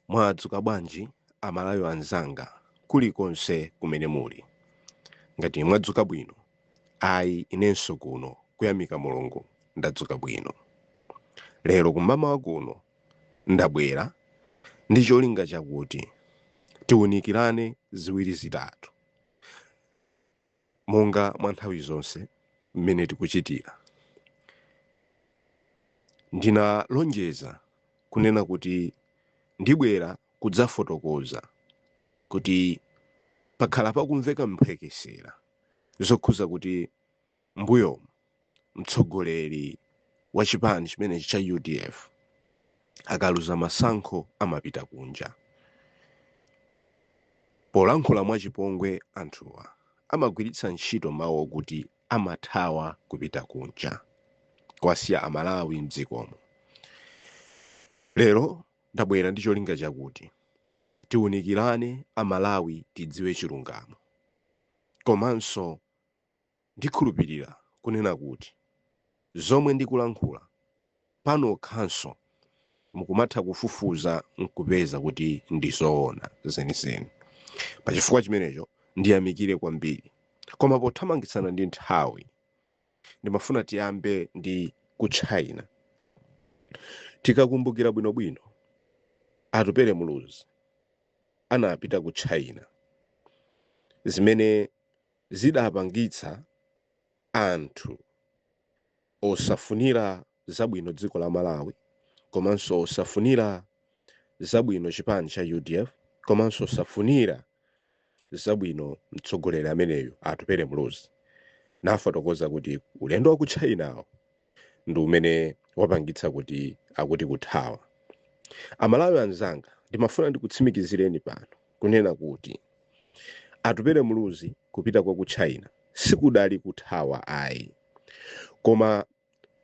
Mwadzuka bwanji Amalawi anzanga kulikonse kumene muli? Ngati mwadzuka bwino, ayi inenso kuno kuyamika Mulungu ndadzuka bwino. Lero kum'mamawa kuno ndabwera ndi cholinga chakuti tiwunikirane ziwiri zitatu monga mwa nthawi zonse mmene tikuchitira. Ndinalonjeza kunena kuti ndibwera kudzafotokoza kuti pakhala pakumveka mphekesera zokhuza kuti mbuyomu mtsogoleri wa chipani chimenechi cha UDF akaluza masankho amapita kunja. Polankhula mwachipongwe anthuwa amagwiritsa ntchito mawu okuti amathawa kupita kunja kuwasiya Amalawi mdzikomo. Lero ndabwera ndi cholinga chakuti tiwunikirane Amalawi tidziwe chilungamo. Komanso ndikhulupirira kunena kuti zomwe ndikulankhula panokhanso mukumatha kufufuza nkupeza kuti ndi zoona zenizeni. Pachifukwa chimenecho ndiyamikire kwambiri. Koma pothamangitsana ndi nthawi ndimafuna tiyambe ndi ku China. Tikakumbukira bwinobwino, Atupele Muluzi anapita ku China zimene zidapangitsa anthu osafunira zabwino dziko la Malawi komanso osafunira zabwino chipani cha UDF komanso osafunira zabwino mtsogoleri ameneyu Atupele Muluzi nafotokoza kuti ulendo wa ku Chinawo ndi umene wapangitsa kuti akuti kuthawa. Amalawi anzanga, ndimafuna ndikutsimikizireni pano kunena kuti Atupele Muluzi kupita kwa ku China sikudali kuthawa ayi, koma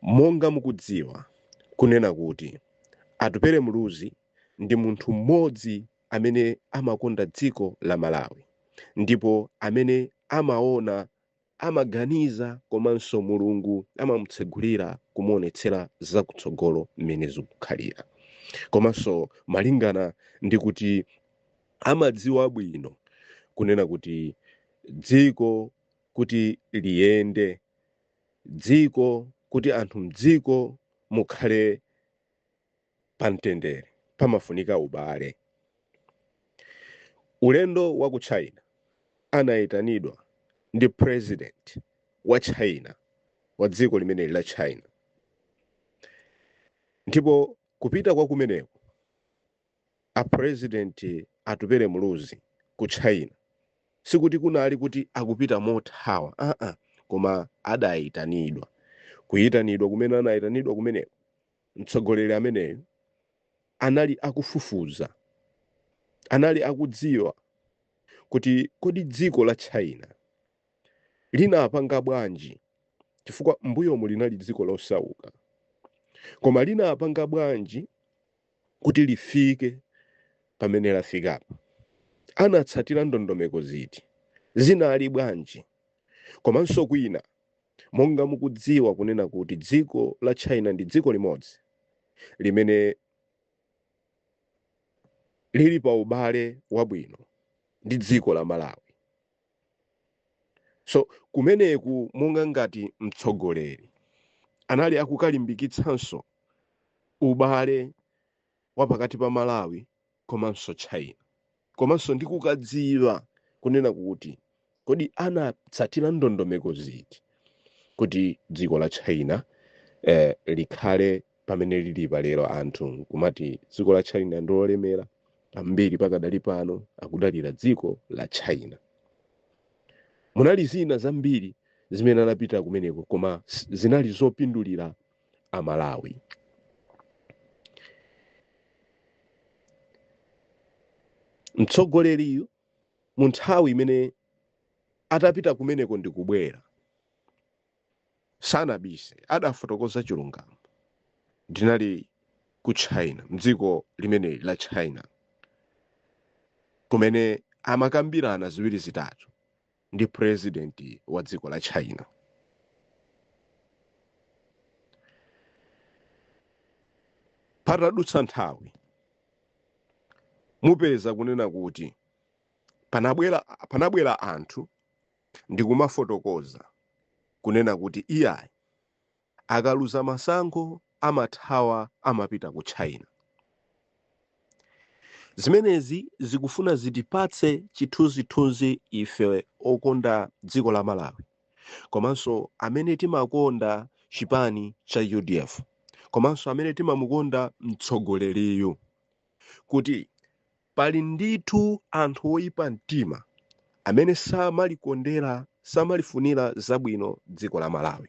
monga mukudziwa kunena kuti Atupele Muluzi ndi munthu mmodzi amene amakonda dziko la Malawi ndipo amene amaona, amaganiza komanso Mulungu amamutsegulira kumuonetsera zakutsogolo mmene zikukhalira, komanso malingana ndi kuti amadziwa bwino kunena kuti dziko kuti liyende, dziko kuti anthu mdziko mukhale pamtendere pamafunika ubale. Ulendo wa ku China anayitanidwa ndi president wa China, wa dziko limeneli la China, ndipo kupita kwa kumeneko a president Atupele Muluzi ku China sikuti kunali kuti akupita mothawa, aa, koma adayitanidwa. Kuyitanidwa kumene anayitanidwa kumeneko, mtsogoleri ameneyu anali akufufuza, anali akudziwa kuti kodi dziko la China linapanga bwanji, chifukwa mbuyomu linali dziko losauka, koma linapanga bwanji kuti lifike pamene lafikapa, anatsatira ndondomeko ziti, zinali bwanji. Komanso kwina, monga mukudziwa kunena kuti dziko la China ndi dziko limodzi limene lili pa ubale wabwino ndi dziko la Malawi. So kumeneku monga ngati mtsogoleri anali akukalimbikitsanso ubale wa pakati pa Malawi komanso China, komanso ndi kukadziwa kunena kuti kodi anatsatira ndondomeko ziti kuti dziko la China likhale pamene lili palero. Anthu nkumati dziko la China ndi lolemera ambiri pakadali pano akudalira dziko la China. Munali zina zambiri zimene anapita kumeneko, koma zinali zopindulira Amalawi. Mtsogoleriyu mu nthawi imene atapita kumeneko ndi kubwera, sanabise, adafotokoza chilungamo. Ndinali ku China, mdziko limeneli la China, kumene amakambirana ziwiri zitatu ndi president wa dziko la China. Patadutsa nthawi, Mupeza kunena kuti panabwera anthu ndikumafotokoza kunena kuti iyayi, akaluza masankho amathawa, amapita ku China. Zimenezi zikufuna zitipatse chithunzithunzi ife okonda dziko la Malawi, komanso amene timakonda chipani cha UDF, komanso amene timamukonda mtsogoleriyu, kuti pali ndithu anthu oyipa mtima amene samalikondera, samalifunira zabwino dziko la Malawi.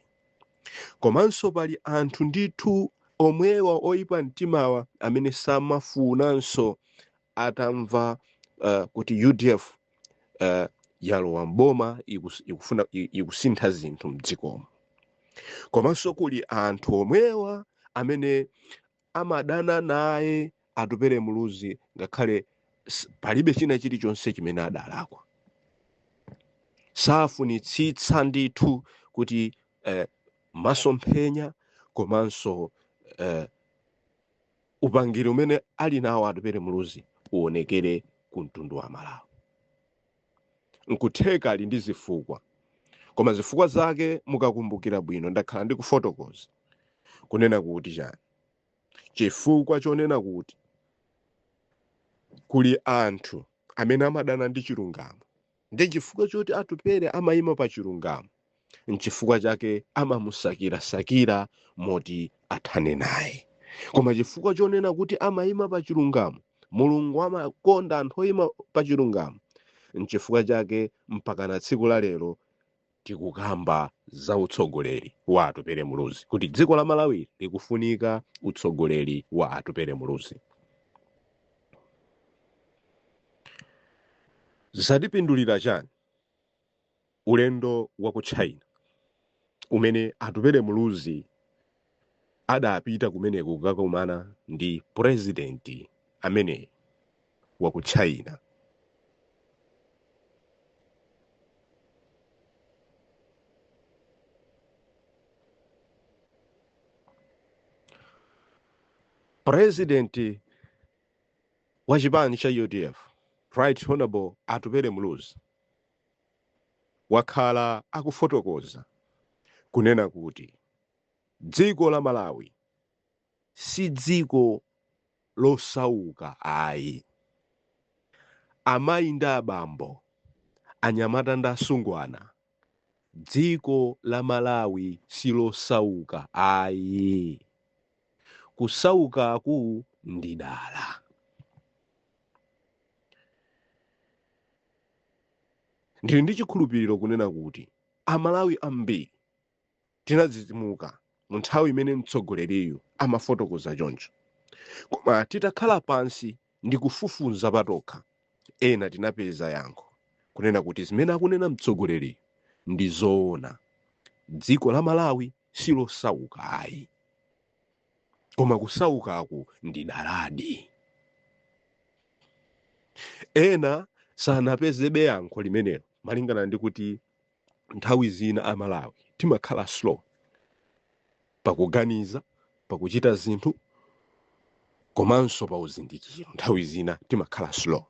Komanso pali anthu ndithu omwewa oyipa mtimawa amene samafunanso atamva kuti UDF yalowa mboma, ikufuna ikusintha zinthu mdzikomo. Komanso kuli anthu omwewa amene amadana naye Atupele Muluzi ngakhale palibe china chilichonse chimene adalakwa. Safunitsitsa ndithu kuti masomphenya komanso upangiri umene ali nawo Atupele Muluzi uonekere ku mtundu wa Malawi. Nkutheka ali ndi zifukwa, koma zifukwa zake mukakumbukira bwino ndakhala ndikufotokoza kunena kuti chani, chifukwa chonena kuti kuli anthu amene amadana ndi chilungamo, ndi chifukwa choti Atupele amayima pa chilungamo, nchifukwa chake amamusakirasakira moti athane naye. Koma chifukwa chonena kuti amayima pa chilungamo, Mulungu amakonda anthu oyima pa chilungamo, nchifukwa chake mpakana tsiku la lero tikukamba za utsogoleri wa Atupele Muluzi, kuti dziko la Malawi likufunika utsogoleri wa Atupele Muluzi. Zatipindulira chani ulendo wa ku China umene Atupele Muluzi adapita kumeneko kukakumana ndi president amene wa ku China? President wa chipani cha UDF, Right Honorable Atupele Muluzi, wakhala akufotokoza kunena kuti dziko la Malawi si dziko losauka ayi. Amayi ndi abambo, anyamata ndi asungwana, dziko la Malawi si losauka ayi. Kusaukaku ndi dala. Ndili ndi chikhulupiriro kunena kuti Amalawi ambiri tinadzidzimuka mu nthawi imene mtsogoleriyu amafotokoza choncho, koma titakhala pansi ndi kufufuza patokha, ena tinapeza yankho kunena kuti zimene akunena mtsogoleriyu ndi zoona. Dziko la Malawi silosauka ayi, koma kusaukaku ndi daladi. Ena sanapezebe yankho limenelo, malingana ndi kuti nthawi zina Amalawi timakhala slow pakuganiza, pakuchita zinthu, komanso pa uzindikiro. Nthawi zina timakhala slow.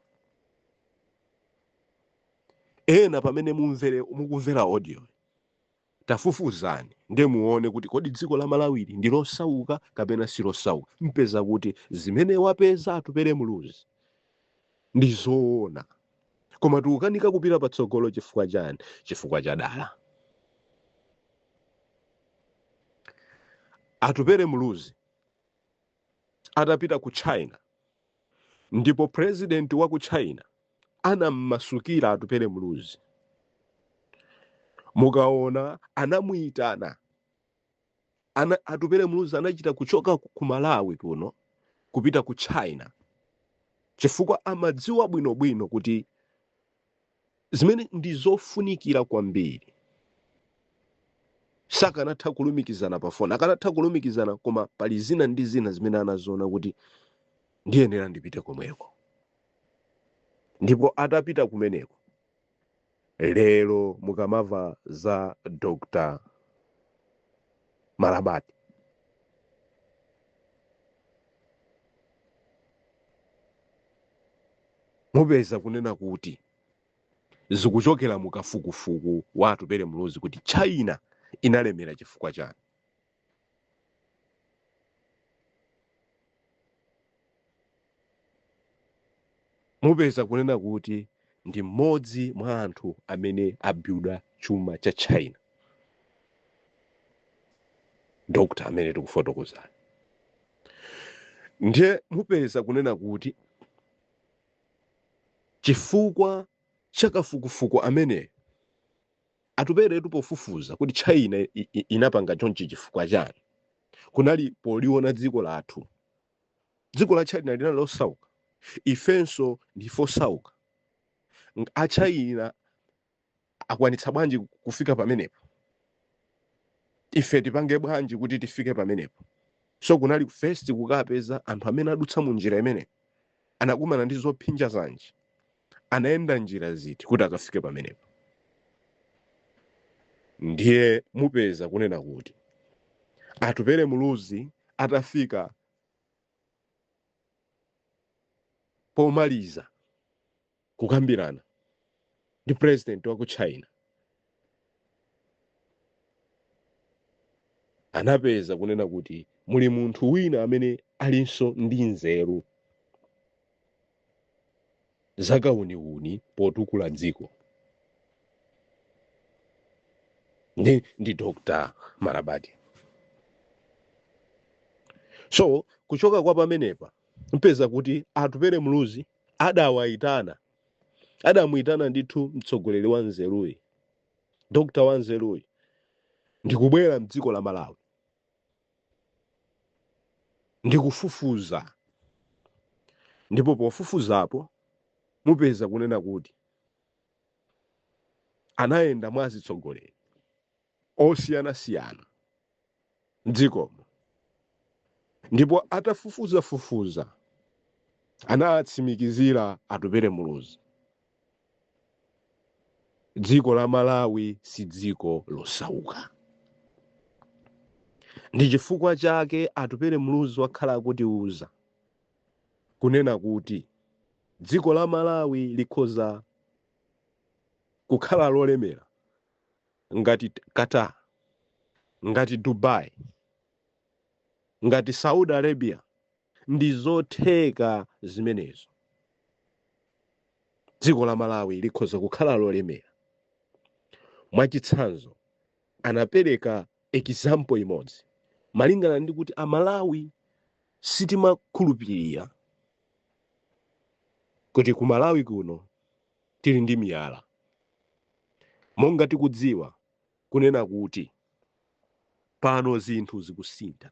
Ena pamene mukumvera audio, tafufuzani ndiye muone kuti kodi dziko la Malawili ndi losauka kapena si losauka. Mpeza kuti zimene wapeza Atupele Muluzi ndi zoona, koma tikukanika kupita patsogolo. Chifukwa chani? Chifukwa cha dala. Atupele Muluzi atapita ku China, ndipo president wa ku China anammasukira Atupele Muluzi, mukaona anamuyitana Atupele Muluzi anachita kuchoka ku Malawi kuno kupita ku China, chifukwa amadziwa bwinobwino kuti zimene ndi zofunikira kwambiri. Sakanatha kulumikizana pa foni, akanatha kulumikizana, koma pali zina ndi zina zimene anaziona kuti ndiyenera ndipite komweko. Ndipo atapita kumeneko, lero mukamava za Dr. Malabadi, Mupeza kunena kuti zikuchokera mu kafukufuku wa Atupele Muluzi kuti China inalemera chifukwa chani. Mupeza kunena kuti ndi mmodzi mwa anthu amene abuilda chuma cha China, Dr. amene tikufotokozani. Ndiye mupeza kunena kuti chifukwa cha kafukufuku amene Atupeletu pofufuza kuti China inapanga chonchi chifukwa chani, kunali poliona dziko lathu. Dziko la China linali losauka, ifenso ndife osauka. A China akwanitsa bwanji kufika pamenepo? Ife tipange bwanji kuti tifike pamenepo? So kunali first kukapeza anthu amene adutsa mu njira imene anakumana ndi zophinja zanji, anayenda njira ziti kuti akafike pamenepo. Ndiye mupeza kunena kuti Atupele Muluzi atafika pomaliza kukambirana ndi president wa ku China, anapeza kunena kuti muli munthu wina amene alinso ndi nzeru zakauniuni potukula dziko, ndi Dr. Malabadi. So kuchoka kwa pamenepa mpeza kuti Atupele Muluzi adawayitana, adamuyitana ndithu mtsogoleri wa nzeruyi, Dr. wa nzeruyi, ndikubwera mdziko la Malawi ndikufufuza. Ndipo pofufuzapo mupeza kunena kuti anayenda mwa azitsogoleri osiyanasiyana mdzikomo, ndipo atafufuzafufuza anatsimikizira Atupele Muluzi, dziko la Malawi si dziko losauka. Ndi chifukwa chake Atupele Muluzi wakhala akutiuza kunena kuti dziko la Malawi likhoza kukhala lolemera ngati Qatar, ngati Dubai, ngati Saudi Arabia. Ndi zotheka zimenezo. Dziko la Malawi likhoza kukhala lolemera. Mwachitsanzo, anapereka example imodzi malingana ndi kuti Amalawi sitimakhulupirira kuti ku Malawi kuno tili ndi miyala, monga tikudziwa kunena kuti pano zinthu zikusintha.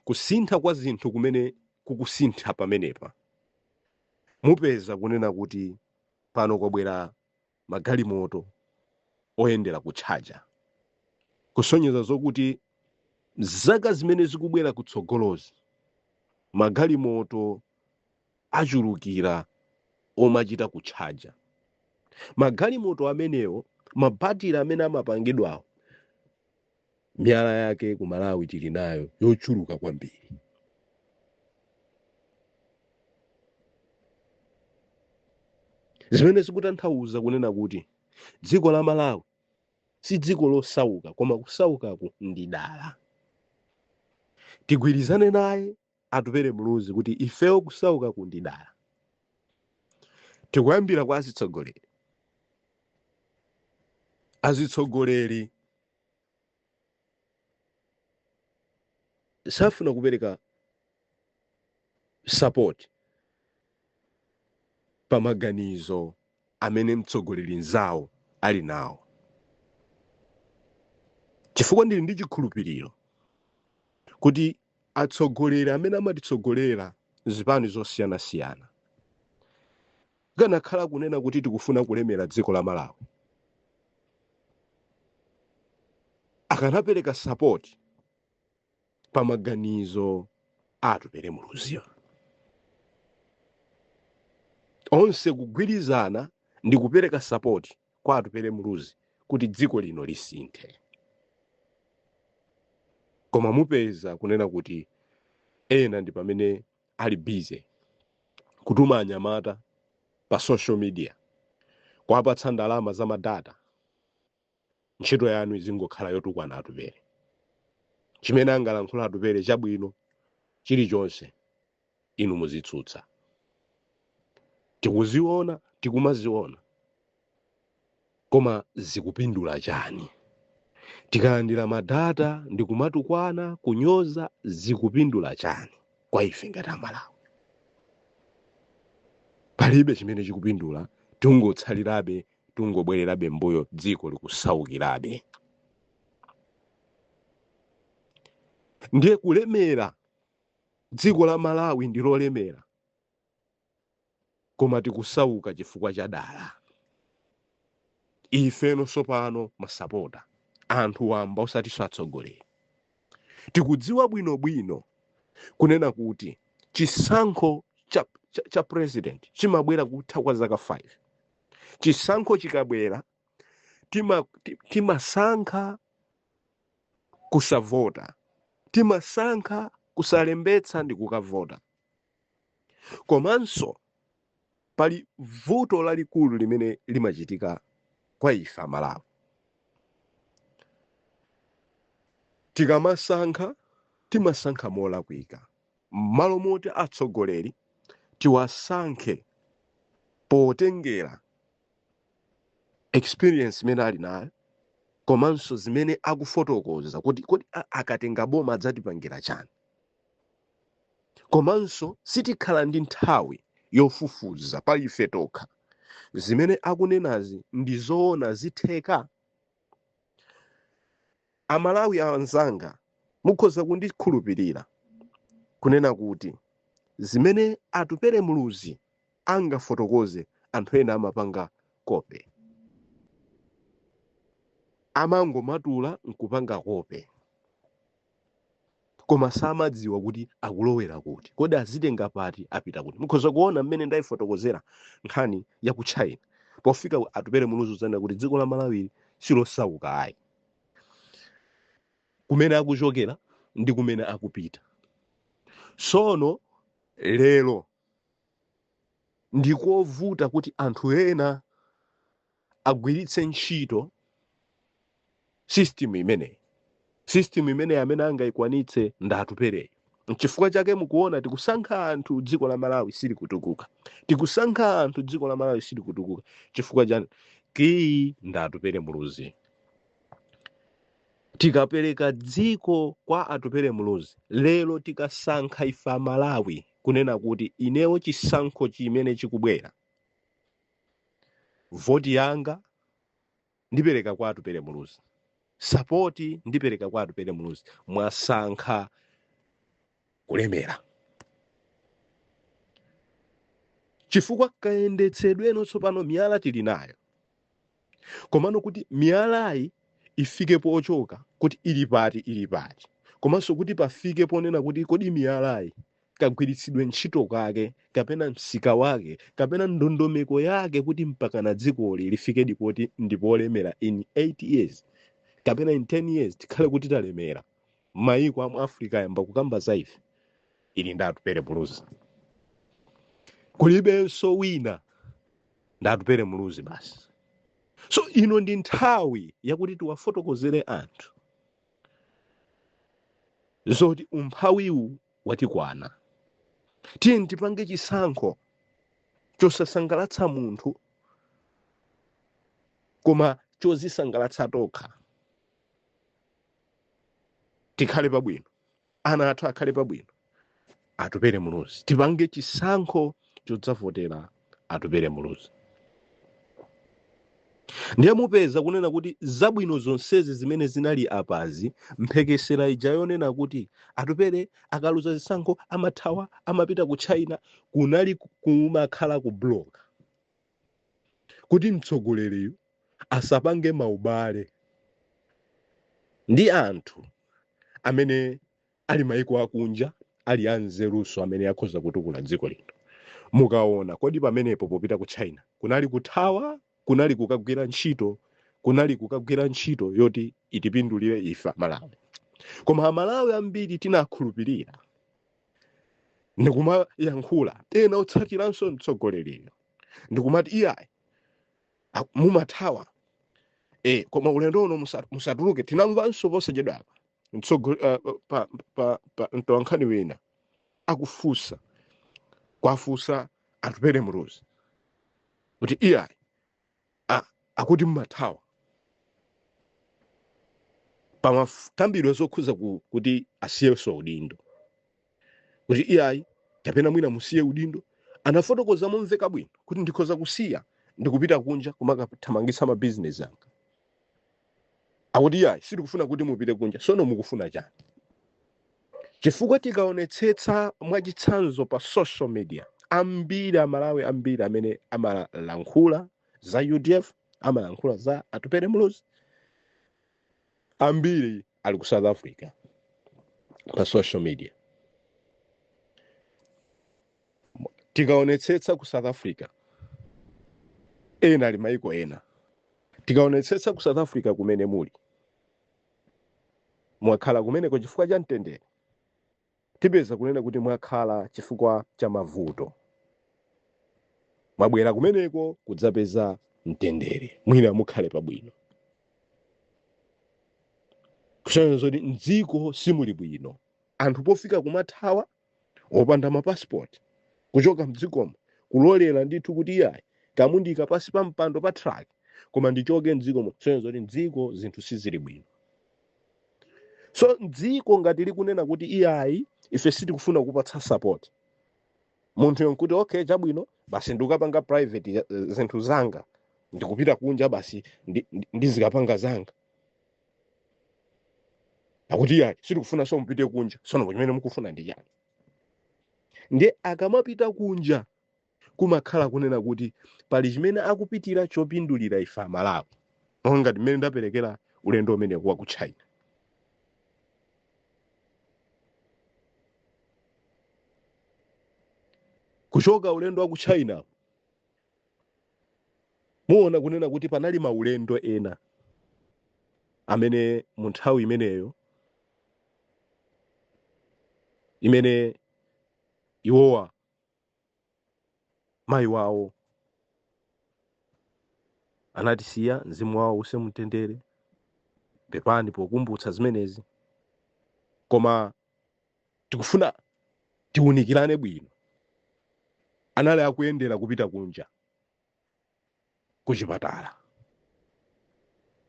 Kusintha kwa zinthu kumene kukusintha pamenepa, mupeza kunena kuti pano kwabwera magalimoto oyendera kutchaja, kusonyeza zokuti zaka zimene zikubwera kutsogolozi magalimoto achulukira omachita kutchaja. Magalimoto amenewo, mabatiri amene amapangidwawo, miyala yake ku Malawi tili nayo yochuluka kwambiri. Zimene zikutanthauza kunena kuti dziko la Malawi si dziko losauka, koma kusaukaku ndi dala. Tigwirizane naye Atupele Muluzi kuti ifeyo kusaukaku ndi dala. Tikuyambira kwa azitsogoleri. Azitsogoleri safuna kupereka support pa maganizo amene mtsogoleri nzawo ali nawo, chifukwa ndili ndi chikhulupiriro kuti atsogoleri amene amatitsogolera zipani zosiyanasiyana kanakhala kunena kuti tikufuna kulemera dziko la Malawi, akanapereka support pa maganizo a Atupele Muluziwa, onse kugwirizana ndi kupereka support kwa Atupele Muluzi kuti dziko lino lisinthe. Koma mupeza kunena kuti ena ndi pamene ali busy kutuma anyamata pa social media, kuwapatsa ndalama za madata, ntchito yanu izingokhala yotukwana Atupere. Chimene angalankhula Atupere chabwino chilichonse, inu muzitsutsa. Tikuziona, tikumaziona, koma zikupindula chani? Tikalandira madata ndikumatukwana, kunyoza, zikupindula chani kwa ife ngati Amalawi? Palibe chimene chikupindula, tungotsalirabe, tungobwererabe mbuyo, dziko likusaukirabe. Ndiye kulemera, dziko la Malawi ndi lolemera, koma tikusauka chifukwa cha dala. Ifeno sopano masapota, anthu wamba osatinso atsogoleri, tikudziwa bwinobwino kunena kuti chisankho cha president chimabwera kutha kwa zaka 5. Chisankho chikabwera, timasankha kusavota, timasankha kusalembetsa ndi kukavota. Komanso pali vuto lalikulu limene limachitika kwa ife Amalawi. Tikamasankha, timasankha molakwika. M'malo moti atsogoleri tiwasankhe potengera experience imene ali nayo, komanso zimene akufotokoza kuti kodi akatenga boma adzatipangira chani, komanso sitikhala ndi nthawi yofufuza pa ife tokha zimene akunenazi ndi zoona, zitheka. Amalawi anzanga, mukhoza kundikhulupirira kunena kuti zimene Atupele Muluzi angafotokoze, anthu ena amapanga copy, amangomatula nkupanga copy, koma samadziwa kuti akulowera kuti, kodi azitenga pati, apita kuti. Mukhoza kuona mmene ndayifotokozera nkhani ya ku China, pofika Atupele Muluzi uzanena kuti dziko la Malawi silosauka ayi, kumene akuchokera ndi kumene akupita. Sono lero ndikovuta kuti anthu ena agwiritse ntchito system imeneyi. System imeneyi amene angayikwanitse ndi Atupeleyo. Nchifukwa chake mukuona tikusankha anthu, dziko la Malawi silikutukuka. Tikusankha anthu, dziko la Malawi silikutukuka. Chifukwa chani? Kiyi ndi Atupele Muluzi. Tikapereka dziko kwa Atupele Muluzi lero, tikasankha ife Amalawi kunena kuti inewo chisankho chimene chikubwera, voti yanga ndipereka kwa Atupele Muluzi, support ndipereka kwa Atupele Muluzi, mwasankha kulemera. Chifukwa kayendetsedweno tsopano miyala tili nayo, komano kuti miyalayi ifike pochoka kuti ili pati, ili pati, komanso kuti pafike ponena kuti kodi miyalayi kagwiritsidwe ntchito kake kapena msika wake kapena ndondomeko yake kuti mpakana dzikoli lifike dipoti ndipolemera in 8 years kapena in 10 years tikhale kuti talemera, mayiko amu Africa ayamba kukamba za ife, ili ndi Atupele Muluzi. Kulibenso wina, ndi Atupele Muluzi basi. So ino ndi nthawi yakuti tiwafotokozere anthu zoti umphawiwu watikwana. Tiye tipange chisankho chosasangalatsa munthu koma chozisangalatsa tokha. Tikhale pabwino, ana athu akhale pabwino. Atupele Muluzi, tipange chisankho chodzavotera Atupele Muluzi. Ndiye mupeza kunena kuti zabwino zonsezi zimene zinali apazi, mphekesera ija yonena kuti Atupele akaluza zisankho amathawa amapita ku China, kunali kumakhala ku block kuti mtsogoleriyu asapange maubale ndi anthu amene ali maiko akunja, ali anzeruso amene akhoza kutukula dziko lino. Mukaona kodi pamenepo popita ku China kunali kuthawa, kunali kukagwira ntchito, kunali kukagwira ntchito yoti itipindulire ife Amalawi. Koma Amalawi ambiri tinakhulupirira ndikumayankhula ena otsatiranso mtsogoleriyo. Ndikumati iyayi, mumathawa, koma ulendo uno musatuluke. Tinamvanso posachedwapa pa, pa, pa mtolankhani wina akufunsa, kwafunsa Atupele Muluzi kuti iyayi, akuti mumathawa pamakambidwe zokhuza kuti asiyenso udindo, kuti iyayi, kapena mwina musiye udindo. Anafotokoza momveka bwino kuti ndikhoza kusiya ndikupita kunja kumakathamangitsa mabizinesi anga. Akuti iyayi, sitikufuna kuti mupite kunja. Sono mukufuna chani? Chifukwa tikaonetsetsa mwachitsanzo pa social media, ambiri Amalawi ambiri amene amalankhula za UDF, amalankhula za Atupele Muluzi, ambiri ali ku South Africa pa social media. Tikaonetsetsa ku South Africa, ena ali maiko ena. Tikaonetsetsa ku South Africa kumene muli, mwakhala kumeneko chifukwa cha mtendere, tipeza kunena kuti mwakhala chifukwa cha mavuto. Mwabwera kumeneko kudzapeza mtendere, mwina mukhale pabwino. Kusonyeza kuti mdziko simuli bwino, anthu pofika kumathawa opanda mapasipoti kuchoka mdzikomo, kulolera ndithu kuti iyayi, kamundika pasi pa mpando pa truck, koma ndichoke mdzikomo. Kusonyeza kuti mdziko zinthu sizili bwino. So mdziko ngati likunena kuti iyayi, ife sitikufuna kupatsa support munthu, nkuti okay, chabwino, basi ndikukapanga private zinthu zanga, ndikupita kunja basi, ndizikapanga zanga. Akuti iyayi, sitikufuna so mupite kunja. Sono chimene mukufuna ndi chani? Ndiye akamapita kunja kumakhala kunena kuti pali chimene akupitira chopindulira ife Amalawi, monga ngati mmene ndaperekera ulendo umene wa ku China. Kuchoka ulendo wa ku China, muona kunena kuti panali maulendo ena amene mu nthawi imeneyo imene iwowa mayi wawo anatisiya, mzimu wawo use mtendere, pepani pokumbutsa zimenezi, koma tikufuna tiwunikirane bwino. Anali akuyendera kupita kunja kuchipatala.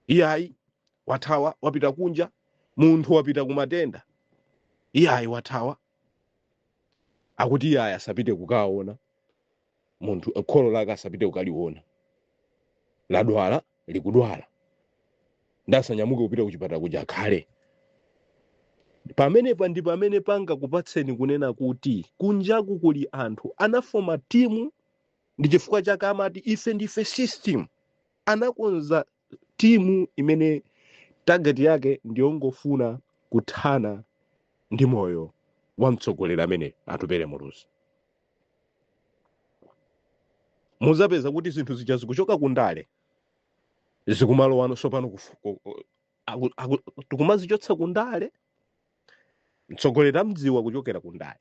Iyayi, wathawa, wapita kunja. Munthu wapita kumatenda, iyayi, wathawa. Akuti iyayi, asapite kukaona munthu, kholo lake asapite kukaliona, ladwala, likudwala, ndasanyamuke kupita kuchipatala kuja, akhale pamenepa. Ndi pamene pangakupatseni kunena kuti kunjaku kuli anthu anafoma timu. Ndi chifukwa chake amati ife ndife system. Anakonza timu imene target yake ndiyongofuna kuthana ndi moyo wa mtsogoleri amene Atupele Muluzi. Muzapeza kuti zinthu zija zikuchoka kundale, zikumalowano sopano tikumazichotsa kundale. Mtsogoleri amdziwa kuchokera kundale,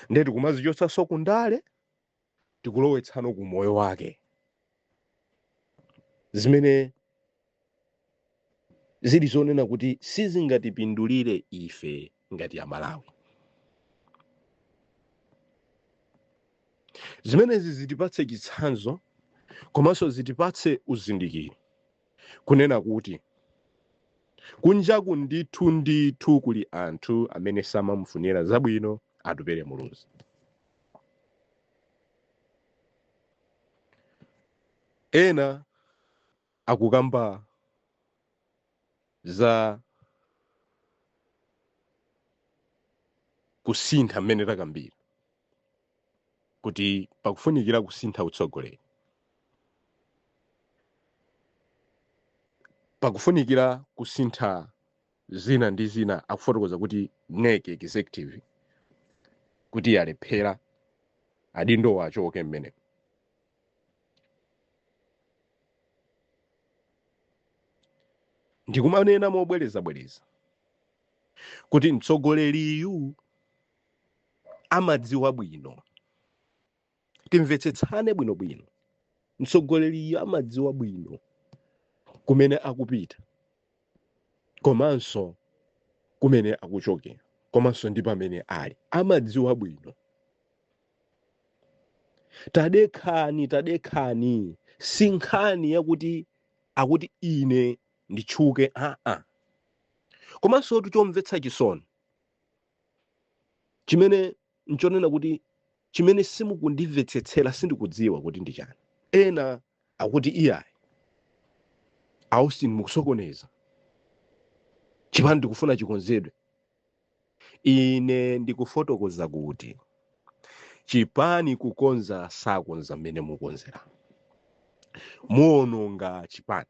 ndiye tikumazichotsanso kundale, tikulowetsano ku moyo wake, zimene zili zonena kuti sizingatipindulire ife ngati Amalawi. Zimenezi zitipatse chitsanzo komanso zitipatse uzindikiro kunena kuti kunjaku ndithu ndithu kuli anthu amene samamufunira zabwino Atupele Muluzi. Ena akukamba za kusintha, mmene takambira kuti pakufunikira kusintha utsogoleri, pakufunikira kusintha zina ndi zina. Akufotokoza kuti NEC executive kuti yalephera, adindo achoke mmeneko. Ndikumanena mobwerezabwereza kuti mtsogoleriyu amadziwa bwino. Timvetsetsane bwinobwino. Mtsogoleriyo amadziwa bwino kumene akupita komanso kumene akuchokera komanso ndi pamene ali, amadziwa bwino. Tadekhani, tadekhani, si nkhani yakuti akuti ine nditchuke, aa. Komanso chomvetsa chisoni chimene nchonena kuti chimene simukundimvetsetsera, sindikudziwa kuti ndi chani. Ena akuti iyayi, Austin mukusokoneza chipani, ndikufuna chikonzedwe. Ine ndikufotokoza kuti chipani kukonza sakonza mmene mukonzera, muononga chipani.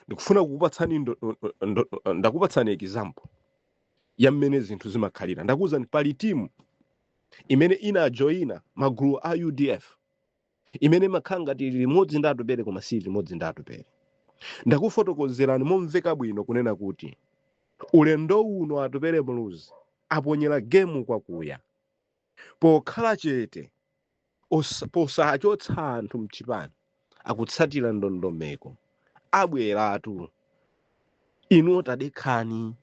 Ndikufuna kukupatsani ndakupatsani example ya mmene zinthu zimakhalira. Ndakuwuzani pali timu imene inajoyina magulu a UDF imene imakhala ngati ili limodzi ndi Atupele, koma si limodzi ndi Atupele. Ndakufotokozerani momveka bwino kunena kuti ulendo uno Atupele Muluzi aponyera gemu kwakuya pokhala chete, posachotsa anthu mchipani, akutsatira ndondomeko, abweratu. Inuwo tadekhani.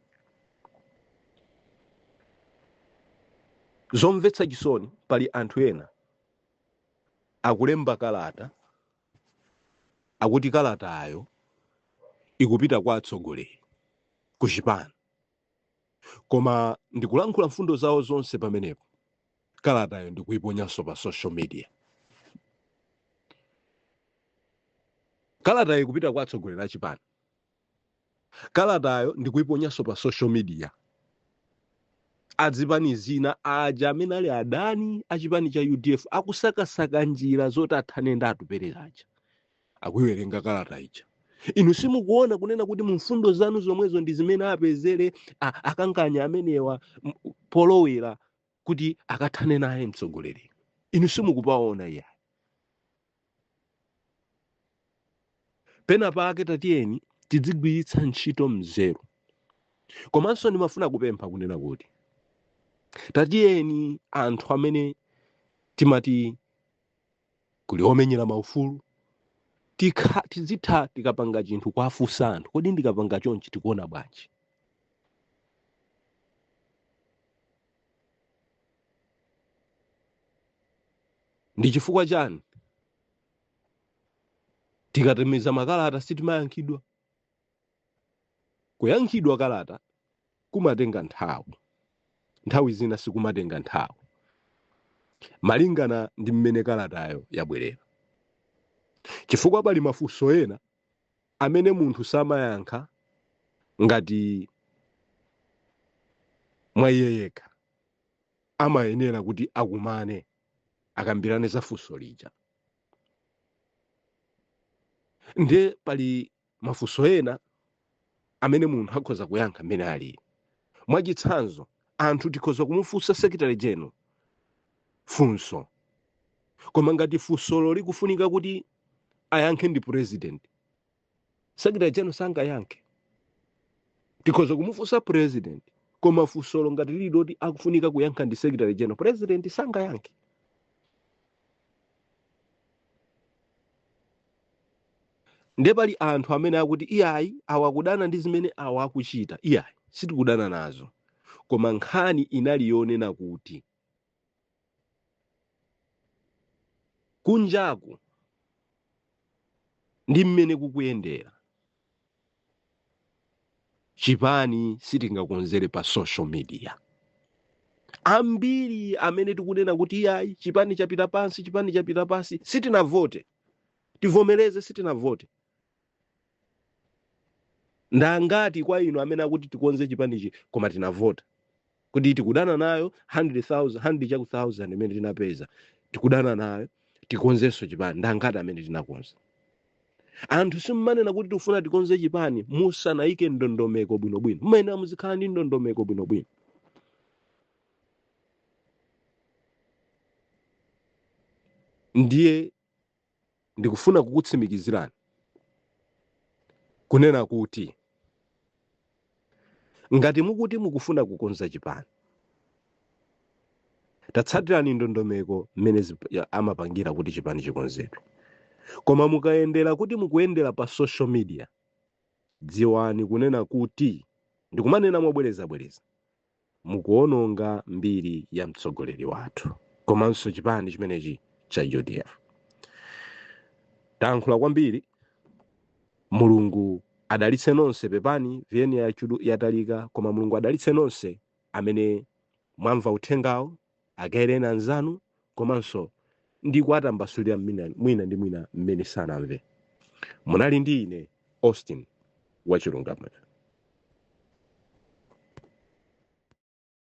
Zomvetsa chisoni, pali anthu ena akulemba kalata, akuti kalatayo ikupita kwa atsogoleri ku chipani, koma ndikulankhula mfundo zawo zonse pamenepo, kalatayo ndikuiponyanso pa social media. Kalatayo ikupita kwa atsogoleri a chipani, kalatayo ndikuiponyanso pa social media. Adzipani zina aja amene ali adani a chipani cha UDF akusakasaka njira zoti athane ndi Atupele aja, akuiwerenga kalata ija. Inu simukuona kunena kuti mu mfundo zanu zomwezo ndi zimene apezere akanganya amenewa polowera kuti akathane naye mtsogoleri? Inu simukupaona iyayi. Pena pake tatiyeni tidzigwiritsa ntchito mzeru. Komanso ndimafuna kupempha kunena kuti tatiyeni anthu amene timati kuli omenyera maufulu, tizitha tikapanga chinthu kuwafunsa anthu, kodi ndikapanga chonchi tikuona bwanji? Ndi chifukwa chani tikatumiza makalata sitimayankhidwa? Kuyankhidwa kalata kumatenga nthawi, nthawi zina sikumatenga nthawi malingana ndi mmene kalatayo yabwerera, chifukwa pali mafunso ena amene munthu samayankha ngati mwa iye yekha, amayenera kuti akumane akambirane za funso lija. Ndiye pali mafunso ena amene munthu akhoza kuyankha mmene alili. Mwachitsanzo, anthu tikhoza kumufunsa secretary general funso, koma ngati funsolo likufunika kuti ayankhe ndi president, secretary general sangayankhe. Tikhoza kumufunsa president, koma funsolo ngati lili loti akufunika kuyankha ndi secretary general, president sangayankhe. Ndiye pali anthu amene akuti iyayi, awa akudana ndi zimene awa akuchita. Iyayi, sitikudana nazo, koma nkhani inali yonena kuti kunjaku ndi mmene kukuyendera chipani sitingakonzere pa social media. Ambiri amene tikunena kuti iyayi, chipani chapita pansi, chipani chapita pansi, sitinavote. Tivomereze, sitinavote. Ndangati kwa inu amene akuti tikonze chipanichi koma tinavota kuti tikudana nayo 100,000, 100 chaku 1000 imene tinapeza, tikudana nayo, tikonzenso chipani? Ndangati amene tinakonza? Anthu simmanena kuti tikufuna tikonze chipani musanayike ndondomeko bwinobwino. Mumayenera muzikhala ndi ndondomeko bwinobwino. Ndiye ndikufuna kukutsimikizirani kunena kuti ngati mukuti mukufuna kukonza chipani, Tatsatirani ndondomeko mmene amapangira kuti chipani chikonzedwe. Koma mukayendera kuti mukuyendera pa social media, dziwani kunena kuti ndikumanena mobwerezabwereza, mukuononga mbiri ya mtsogoleri wathu komanso chipani chimenechi cha UDF. Tayankhula kwambiri. Mulungu adalitse nonse. Pepani, VN yatalika, koma Mulungu adalitse nonse amene mwamva uthengawo. Akaereni anzanu komanso ndi kuwatambasulira mwina ndi mwina mmene sanamve. Munali ndi ine, Austin Wachilungamo.